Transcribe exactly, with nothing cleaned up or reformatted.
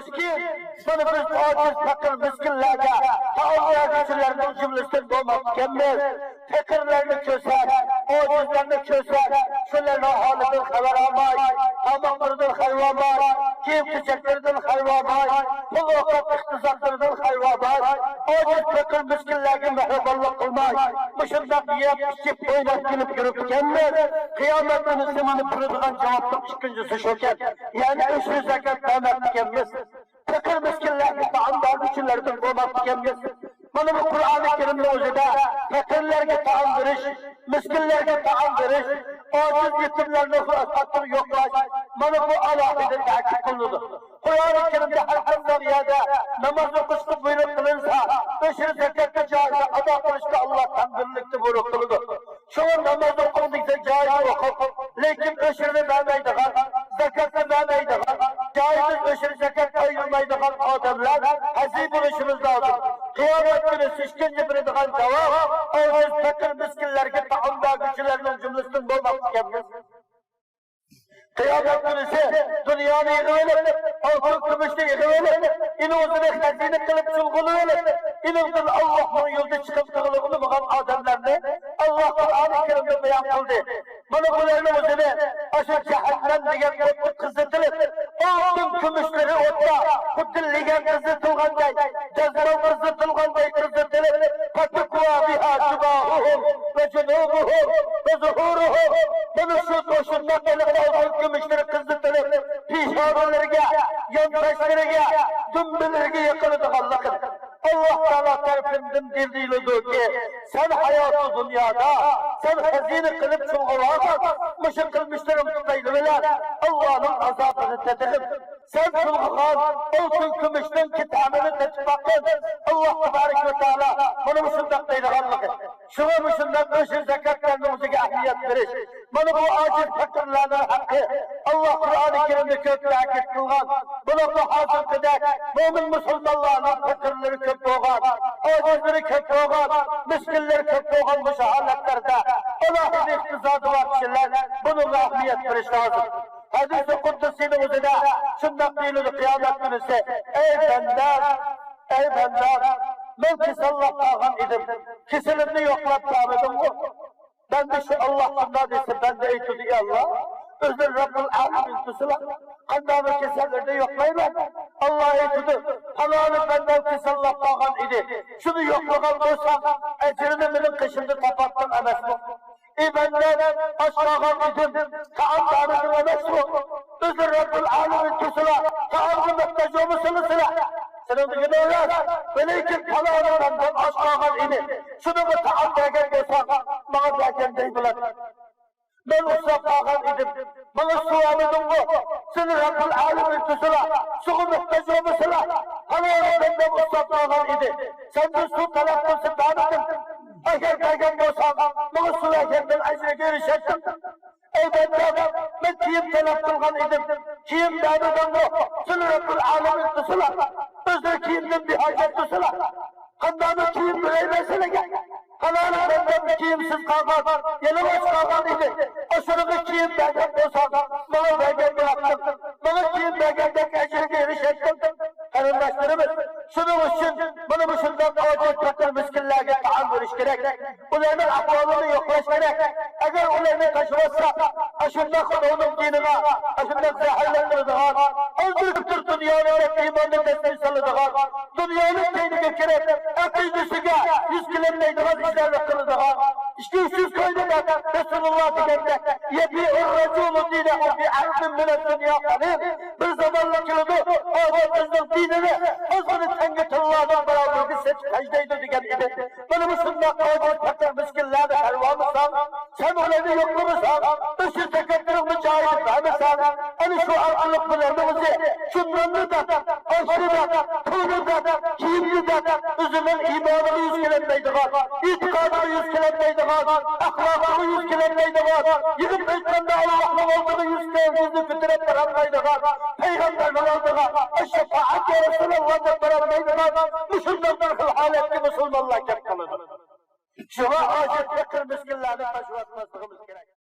مىسكىن. مانا بىز ئاجىز، پەقىر، مىسكىنلەرگە تائام بەرگۈچىلەرنىڭ جۈملىسىدىن بولماپتىكەنمىز. پەقىرلەرنى كۆرسەك، ئاجىزلارنى كۆرسەك، شۇلارنىڭ ھالىدىن خەۋەر ئالماي، تاماقلىرىدىن خەۋەر ئالماي، كىيىم-كېچەكلىرىدىن خەۋەر ئالماي، پۇل-ئوقەت ئىقتىسادلىرىدىن خەۋەر ئالماي، ئاجىز، پەقىر، مىسكىنلەرگە مېھرىبانلىق قىلماي، مۇشۇنداق يەپ-ئىچىپ، ئويناپ كۈلۈپ يۈرۈپتىكەنمىز. قىيامەت كۈنىسى مانا بېرىدىغان جاۋابنىڭ ئىككىنچىسى شۇكەن. يەنى ئۆشۈر زەكەت بەرمەپتىكەنمىز. پەقىر مىسكىنلەرگە تائام بەرگۈچىلەردىن بولماپتىكەنمىز. مانا بۇ قۇرئانى كەرىمنىڭ ئۆزىدە پەقىرلەرگە تائام بېرىش، مىسكىنلەرگە تائام بېرىش، ئاجىز يېتىملەرنى قاتتىق يوقلاش، مانا بۇ ئالاھىدە تەكىت قىلىنىدۇ. قۇرئانى كەرىمدە ھەر قانداق يەردە ناماز ئوقۇشقا بۇيرۇق قىلىنسا، ئۆشۈر زەكەتنى جايىدا ئادا قىلىشقا ئاللا تەڭ بىرلىكتە بۇيرۇق قىلىدۇ. شۇڭا ناماز ئوقۇڭ دېسە جايىدا ئوقۇڭ، لېكىن ئۆشۈرنى بەرمەيدىغان، زاكاتنى بەرمەيدىغان، جايىدىن ئۆشۈر زاكات ئايرىلمايدىغان ئادەملەر ھەزىر بولۇشىمىز لازىم. قىيامەت كۈنى سىز ئىككىنچى بېرىدىغان جاۋاب، ئاجىز، پەقىر، مىسكىنلەرگە تائام بەرگۈچىلەرنىڭ جۈملىسىدىن بولماپتىكەنمىز. قىيامەت كۈنىسى دۇنيانى يىغىۋېلىپ، ئالتۇن كۈمۈشنى يىغىۋېلىپ، ئېنى ئۆزىنى خەزىنە قىلىپ چۇلغىۋېلىپ، ئېنىڭدىن ئاللاھنىڭ يولىدا چىقىپ تۇرغىلى بولمىغان ئادەملەرنى ئاللاھ قۇرئانى كەرىمدە بايان قىلدى. مانا بۇلارنىڭ ئۆزىنى ئاشۇ جەھەننەم دېگەن ئوتتا قىزىتىلىپ، ئالتۇن كۈمۈشلىرى ئوتتا خۇددى لېگەن قىزىتىلغاندەك، دەزمال قىزىتىلغاندەك قىزىتىلىپ، فتكوى بها جباههم وجنوبهم وظهورهم. مانا شۇ، شۇنداق ھېلىقى ئالتۇن كۈمۈشلىرى قىزىتىلىپ، پېشانىلىرىگە، يانباشلىرىغا، دۈمبىلىرىگە يېقىلىدىغانلىقىنى ئاللاھ تائالا تەرىپىندىن بىلدۈرۈلىدۇكى، سەن ھاياتىي دۇنيادا سەن خەزىنە قىلىپ چۇلغىۋالغان مۇشۇ قىلمىشلىرىڭ تۈپەيلى بىلەن ئاللانىڭ ئازابىنى تېتىغىن. سەن چۇلغىغان ئالتۇن كۈمۈشنىڭ كىتابىنى تېتىپ باققىن. ئاللاھ تەبارەك ۋە تائالا مانا مۇشۇنداق دەيدىغانلىقى. شۇڭا مۇشۇنداق ئۆشۈر زاكاتلارنىڭ ئۆزىگە ئەھمىيەت بېرىش. مانا بۇ ئاجىز پەقىرلەرنىڭ ھەققى. ئاللاھ قۇرئانى كەرىمدە كۆپ تەكىت قىلغان. بۇلارمۇ ھازىرقىدەك مۆمىن مۇسۇلمانلارنىڭ پەقىرلىرى كۆپ بولغان، ئاجىزلىرى كۆپ بولغان، مىسكىنلىرى كۆپ بولغان مۇشۇ ھالەتلەردە ئالاھىدە ئىقتىسادى بار كىشىلەر بۇنىڭغا ئەھمىيەت بېرىش لازىم. ھەدىسى قۇدسىينىڭ ئۆزىدە شۇنداق دېيىلىدۇ، قىيامەت كۈنىسى: ئەي بەندەم، ئەي بەندەم، مەن كېسەللەپ قالغان ئىدىم، كېسىلىمنى يوقلاپ بەرمىدىڭمۇ؟ بەندە شۇ ئاللاھ شۇنداق دېسە، بەندە ئېيتىدۇ: ئى ئاللاھ، ئۆزۈڭ رەببۇل ئالەمىن تۇرسىلا، قانداقمۇ كېسەللەرنى يوقلايمەن؟ ئاللاھ ئېيتىدۇ: پالانى بەندەم كېسەللەپ قالغان ئىدى، شۇنى يوقلىغان بولساڭ، ئەجرىنى مېنىڭ قېشىمدا تاپاتتىڭ ئەمەسمۇ؟ ئى بەندەم، ئاچ قالغان ئىدىم، تائام بەرمىدىڭ ئەمەسمۇ؟ ئۆزۈڭ رەببۇل ئالەمىن تۇرسىلا، تائامغا موھتاج بولمىسىلا سىلە؟ سېنىڭ دېگىنىڭ راست. ۋەلىكىن پالانى بەندەم ئاچ قالغان ئىدى، شۇنىڭغا تائام بەرگەن بولساڭ، ماڭا بەرگەندەك بولاتتىڭ. مەن ئۇسساپ قالغان ئىدىم، ماڭا سۇ بەرمىدىڭغۇ؟ سېنى رەببۇل ئالەمىن تۇرسىلا، سۇغا موھتاج بولمىسىلا؟ پالانى بەندەم ئۇسساپ قالغان ئىدى، سەندىن سۇ تەلەپ قىلسا بەرمىدىڭ. ئەگەر بەرگەن بولساڭ، ماڭا سۇ بەرگەندىن ئەجىرگە ئېرىشەتتىڭ. ئەي بەندەم، مەن كىيىم تەلەپ قىلغان ئىدىم، كىيىم بەرمىدىڭغۇ؟ سېنى رەببۇل ئالەمىن تۇرسىلا، ئۆزلىرى كىيىمدىن بىھاجەت تۇرسىلا، قانداقمۇ كىيىم بېرەيمەن سىلىگە؟ پالانى بەندەم كىيىمسىز قالغان، يالىڭاچ قالغان ئىدى، ئاشۇنىڭغا كىيىم بەرگەن بولساڭ، ماڭا بەرگەن بولاتتىڭ، ماڭا كىيىم بەرگەندەك ئەجىرگە ئېرىشەتتىڭ. قېرىنداشلىرىمىز، شۇنىڭ ئۈچۈن مانا مۇشۇنداق ئاجىز، پەقىر، مىسكىنلەرگە تائام بېرىش كېرەك. ئۇلارنىڭ ئەھۋالىنى يوقلاش كېرەك. ئەگەر ئۇلارنى تاشلىۋەتسەك، ئاشۇنداق ئۇنىڭ دىنىغا ئاشۇنداق زەھەرلەندۈرىدىغان، ئازدۇر كۆپتۇر دۇنيانى دەپ، ئىماننى دەسكىن سالىدىغان، دۇنيانىڭ كەينىگە كىرىپ، ئەقىدىسىگە يۈز كېلەلمەيدىغان ئىشلارنى قىلىدىغان، ئىچكى ئۈچ يۈز كوينى دەپ، رەسۇلۇللا دېگەندەك، يبيع الرجل دينه بعرض من الدنيا قليل. بىر زامانلار كېلىدۇ، ئادەم ئۆزىنىڭ دىنىنى ئازغىنە تەڭگە تىللاردىن باراۋەرگە سېتىپ خەجلەيدۇ دېگەن ئىدى. مانا مۇشۇنداق ئاجىز، پەقىر، مىسكىنلەرنى قارىۋالمىساڭ، سەن ئۇلارنى يوقلىمىساڭ، ئۆشۈر زاكاتلىرىڭنى جايىدا بەرمىسەڭ، ئەنە شۇ ئارقىلىق بۇلارنىڭ ئۆزى شۇ ناننى دەپ، ئاشنى دەپ، پۇلنى دەپ، كىيىمنى دەپ، ئۆزىنىڭ ئىمانىغا يۈز كېلەلمەيدىغان، ئېتىقادىغا يۈز كېلەلمەيدىغان، ئەخلاقىغا يۈز كېلەلمەيدىغان، يىغىپ ئېيتقاندا، ئاللاھنىڭ ئالدىغا يۈز كۆزىنى كۆتۈرۈپ بارالمايدىغان، پەيغەمبەرنىڭ ئالدىغا، ئەششەپائەت يا رەسۇلاللا دەپ بارالمايدىغان مۇشۇنداق بىر خىل ھالەتكە مۇسۇلمانلار كەپ قالىدۇ. شۇڭا ئاجىز، پەقىر، مىسكىنلەرنى تاشلىۋەتمەسلىكىمىز كېرەك.